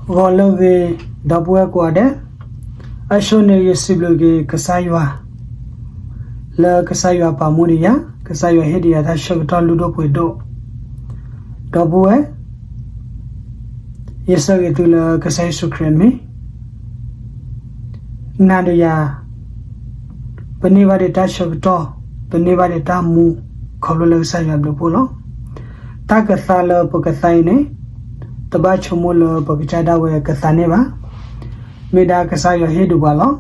ဂီၤလၢအဂ့ၤ, ဒီပုၢ်ဝဲၢ်ကိးဂၤဒဲး, အဆိန့ၣ်ယစံးဘျုးက့ၤကစၢ်ယွၤ လၢကစၢ်ယွၤပာ်မူဒံးယၤ, ကစၢ်ယွၤဟ့ၣ်ဒံးယၤတၢ်ဆၢကတီၢ်လုၢ်ဒိၣ်ပှ့ၤဒိၣ်, ဒီပုၢ်ဝဲၢ်, ယဆၢဂ့ၤသုလၢကစၢ်ယ့ၣ်ၡူးခရံာ်အမံၤ, နၤဒီးယၤ ပန့ၢ်ဘၣ်ဒံးတၢ်ဆၢကတီၢ်, ပန့ၢ်ဘၣ်ဒံးတၢ်မူ ခီဖျိလၢကစၢ်ယွၤဘျုးဖှိၣ်လီၤ. တၢ်ကသါလၢပကသါအံၤန့ၣ်, တဘၣ်ဆိကမိၣ်လၢပကစၢ်ဒၣ်ဝဲကသါန့ၢ်ဘၣ်. မ့ၢ်ဒၣ်ကစၢ်ယွၤဟ့ၣ်ဒုးပှၤလီၤ.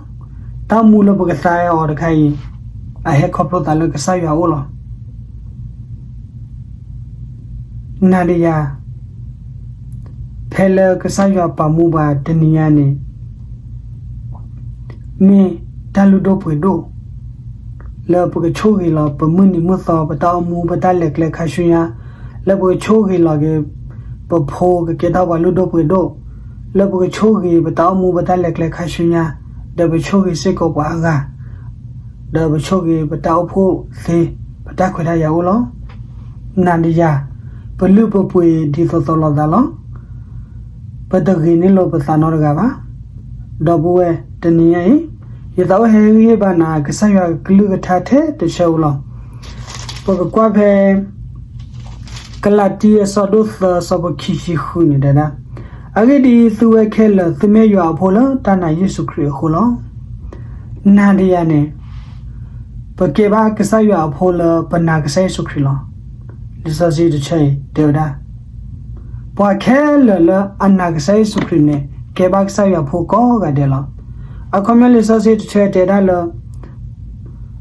တၢ်မူလၢပကသါအီၤတခါအံၤ, အဟဲခီဖျိသးလၢကစၢ်ယွၤအအိၣ်လီၤ. နၤဒီးယၤ ဖဲလၢကစၢ်ယွၤပာ်မူပှၤတနံၤညါန့ၣ် မ့ၢ်တၢ်လုၢ်ဒိၣ်ပှ့ၤဒိၣ် လၢပကဆိၣ်ဂ့ၤလီၤ ပမုၢ်နံၤမုၢ်သီ ပတၢ်အိၣ်မူ ပတၢ်လဲၤကျဲခါဆူညါ, လၢပကဆိၣ်ဂ့ၤလီၤက့ၤ ပဖိကကဲထီၣ်ပှၤလုၢ်ဒိၣ်ပှ့ၤဒိၣ်, လၢပကဆိၣ်ဂ့ၤပတၢ်အိၣ်မူ ပတၢ်လဲၤကျဲခါဆူညါ, ဒီးပဆိၣ်ဂ့ၤစ့ၢ်ကီးပှၤအဂၤ ဒီးပဆိၣ်ဂ့ၤပတၢ်အိၣ်ဖှိၣ်သ့ ပတၢ်ခွဲးတၢ်ယာ်အိၣ်လီၤ. နၤဒီးယၤ ပလုၢ်ပပှ့ၤဒ်သိးသိးလိာ်သးလီၤ. ပတဂ့ၤန့ၢ်လိာ်ပသးနီတဂၤဘၣ်. ဒီပုၢ်ဝဲၢ် တနံၤညါအံၤ ယသးအိၣ်ဟဲဟ့ၣ်ဘၣ်နၤ ကစၢ်ယွၤကလုၢ်ကထါထဲတဆၢဧိၤလီၤ. ပကကွၢ်ဖဲ ကလၤတံ အဆၢဒိၣ်သၢ အဆၢဖိခံဆံဃုန့ၣ်တဲဒၣ်, အဂ့ၢ်ဒ်အံၤ, သုဝဲခဲလၢာ် သုမ့ၢ်ယွၤအဖိလၢတၢ်နာ်ယ့ၣ်ၡူးခရံာ်အဃိလီၤ. နၤဒီးယၤန့ၣ် ပကဲဘၣ်ကစၢ်ယွၤအဖိလၢပနာ်ကစၢ်ယ့ၣ်ၡူးခရံာ်လီၤ. လံာ်စီဆှံတဆၢအံၤတဲဝဲဒၣ်, ပှၤခဲလၢာ်လၢအနာ်ကစၢ်ယ့ၣ်ၡူးခရံာ်န့ၣ် ကဲဘၣ်ကစၢ်ယွၤအဖိကိးဂၤဒဲးလီၤ. အခီပညီ လံာ်စီဆှံတဆၢတဲဒၣ်လၢ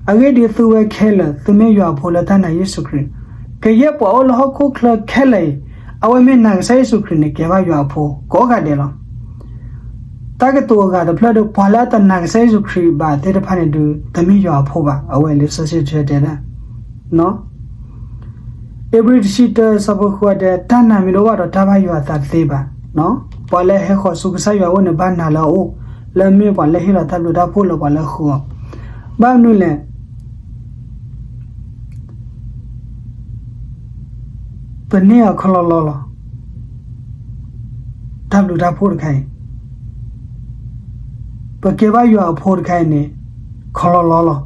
အဂ့ၢ်ဒ်အံၤ, သုဝဲခဲလၢာ် သုမ့ၢ်ယွၤအဖိလၢတၢ်နာ်ယ့ၣ်ၡူးခရံာ်, ကယဲၢ်ပှၤအိၣ်လၢဟီၣ်ခိၣ်ချၢခဲလၢာ်အံၤ, အဝဲမ့ၢ်နာ်ကစၢ်ယ့ၣ်ၡူးခရံာ်န့ၣ် ကဲဘၣ်ယွၤအဖိကိးဂၤဒဲးလီၤ. တၢ်ကတိၤအဂၤတဖျၢၣ်ဒီး ပှၤလၢအတနာ်ကစၢ်ယ့ၣ်ၡူးခရံာ်ဘၣ်သ့ၣ်တဖၣ်န့ၣ်ဒုး တမ့ၢ်ယွၤအဖိဘၣ်. အဝဲလံာ်စီဆှံတဆၢတဲဒၣ် ဧ့ၤဘြံၤတဆံတၢ အဆၢဖိဃုတဲ, တၢ်နာ်မ့ၢ်တအိၣ်ဘၣ်ဒီး တၢ်ဘၣ်ယွၤအသးတသ့ဘၣ်. ပှၤလၢအဟဲဃီၤဆူကစၢ်ယွၤအအိၣ်န့ၣ် ဘၣ်နာ်လၢအအိၣ်, လၢအမ့ၢ်ပှၤလၢဟ့ၣ်လီၤတၢ်ဘျုးတၢ်ဖှိၣ်လၢပှၤလၢအဃုအီၤ. ဘၣ်မနုၤလဲၣ် ပန့ၢ်အခီလီၤလီၤလီၤ. တၢ်ဘျုးတၢ်ဖှိၣ်တခါအံၤ, ပကဲဘၣ်ယွၤအဖိတခါအံၤန့ၣ် ခီလီၤလီၤလီၤ.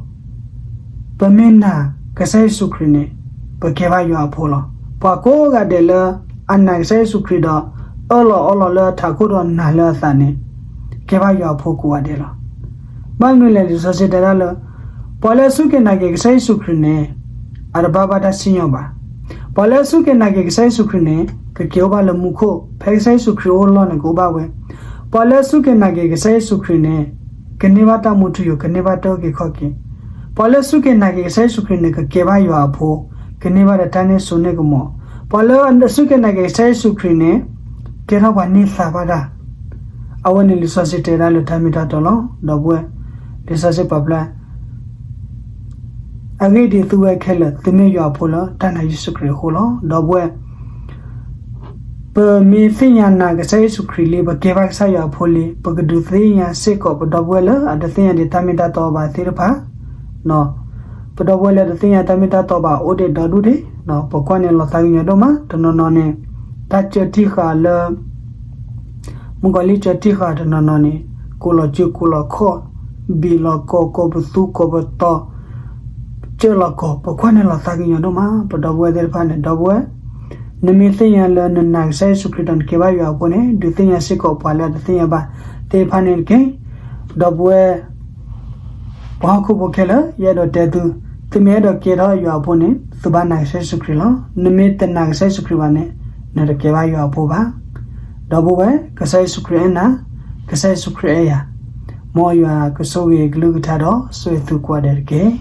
ပမ့ၢ်နာ်ကစၢ်ယ့ၣ်ၡူးခရံာ်န့ၣ် ပကဲဘၣ်ယွၤအဖိလီၤ. ပှၤကိးဂၤဒဲးလၢအနာ်ကစၢ်ယ့ၣ်ၡူးခရံာ်ဒီး အၢၣ်လီၤအီလီၤလၢအထးခိၣ်ဒီးနာ်လၢအသးန့ၣ် ကဲဘၣ်ယွၤအဖိကိးဂၤဒဲးလီၤ. ဘၣ်မနုၤလဲၣ် လံာ်စီဆှံတဲဒၣ်လၢ ပှၤလၢအစူၢ်က့ၤနာ်က့ၤကစၢ်ယ့ၣ်ၡူးခရံာ်န့ၣ် အတဘၣ်ဘၣ်တၢ်စံၣ်ညီၣ်ဘၣ်. ပှၤလၢအစူၢ်က့ၤနာ်က့ၤကစၢ်ယ့ၣ်ၡူးခရံာ်န့ၣ် ကက့ၤအိၣ်ဘၣ်လၢမူခိၣ်, ဖဲကစၢ်ယ့ၣ်ၡူးခရံာ်အိၣ်လီၢ်န့ၣ် ကအိၣ်ဘၣ်ဝဲ. ပှၤလၢအစူၢ်က့ၤနာ်က့ၤကစၢ်ယ့ၣ်ၡူးခရံာ်န့ၣ် ကန့ၢ်ဘၣ်တၢ်မူထူယိာ်, ကန့ၢ်ဘၣ်တၢ်အုၣ်က့ၤခီၣ်က့ၤ. ပှၤလၢအစူၢ်က့ၤနာ်က့ၤကစၢ်ယ့ၣ်ၡူးခရံာ်န့ၣ် ကကဲဘၣ်ယွၤအဖိ, ကန့ၢ်ဘၣ်ဒီးတၢ်န့ၢ်စိန့ၢ်ကမီၤ. ပှၤလၢအစူၢ်က့ၤနာ်က့ၤကစၢ်ယ့ၣ်ၡူးခရံာ်န့ၣ် ကဲထီၣ်ပှၤန့ၢ်သါဘၣ်တၢ်. အဝဲန့ၣ်လံာ်စီဆှံတဲဒၣ်လၢတၢ်မ့ၢ်တၢ်တီလီၤ. ဒီပုၢ်ဝဲၢ်, လံာ်စီဆှံပာ်ဖျါ အဂ့ၢ်ဒ်အံၤ, သုဝဲခဲလၢာ် သုမ့ၢ်ယွၤအဖိလၢတၢ်နာ်ယ့ၣ်ၡူးခရံာ်အဃိလီၤ. ဒီပုၢ်ဝဲၢ်, ပမ့ၢ်သ့ၣ်ညါနာ်ကစၢ်ယ့ၣ်ၡူးခရံာ်လံ, ပကဲဘၣ်ကစၢ်ယွၤအဖိလံ, ပကဒုးသ့ၣ်ညါစ့ၢ်ကီး ပဒီပုၢ်ဝဲၢ်လၢအတသ့ၣ်ညါဒံးတၢ်မ့ၢ်တၢ်တီဘၣ်သ့ၣ်တဖၣ်, ပဒီပုၢ်ဝဲၢ်လၢတသ့ၣ်ညါတၢ်မ့ၢ်တၢ်တီဘၣ် အိၣ်ဒံးဒီဒူၣ်ဒံး, ပကွၢ်န့ၣ်လီၤသးကညီၤဒိၣ်မး. တနီၤနီၤန့ၣ် တၢ်စၢတံၢ်ဃာ်လၢ မုၣ်ကီၤလံၢ်စၢတံၢ်ဃာ်တနီၤနီၤန့ၣ် ကိးလီၤစၢကိးလီၤခီၣ်, ဘံၣ်လီၤကီၢ်, ကိးပသူကိးပတီၤ, စၢလီၤကီၢ်, ပကွၢ်န့ၣ်လီၤသးကညီၤဒိၣ်မး. ပဒီပုၢ်ဝဲၢ်သ့ၣ်တဖၣ်န့ၣ် ဒီပုၢ်ဝဲၢ်, နမ့ၢ်သ့ၣ်ညါလၢနနာ်ကစၢ်ယ့ၣ်ၡူးခရံာ်ဒီးနကဲဘၣ်ယွၤအဖိန့ၣ် ဒုးသ့ၣ်ညါစ့ၢ်ကီးပှၤလၢအတသ့ၣ်ညါဘၣ်သ့ၣ်တဖၣ်န့ၣ်တက့ၢ်. ဒီပုၢ်ဝဲၢ် ပှၤဟီၣ်ခိၣ်ဖိခဲလၢာ် ယအဲၣ်ဒိးတဲသု, သုမ့ၢ်အဲၣ်ဒိးကဲထီၣ်ယွၤအဖိန့ၣ် သုဘၣ်နာ်ကစၢ်ယ့ၣ်ၡူးခရံာ်လီၤ. နမ့ၢ်တနာ်ကစၢ်ယ့ၣ်ၡူးခရံာ်ဘၣ်န့ၣ် နတကဲဘၣ်ယွၤအဖိဘၣ်. ဒီပုၢ်ဝဲၢ်, ကစၢ်ယ့ၣ်ၡူးခရံာ်အဲၣ်နၤ, ကစၢ်ယ့ၣ်ၡူးခရံာ်အဲၣ်ယၤ, မ်ယွၤကဆိၣ်ဂ့ၤကလုၢ်ကထါဒီး ဆိၣ်ဂ့ၤသုကိးဂၤဒဲးတက့ၢ်.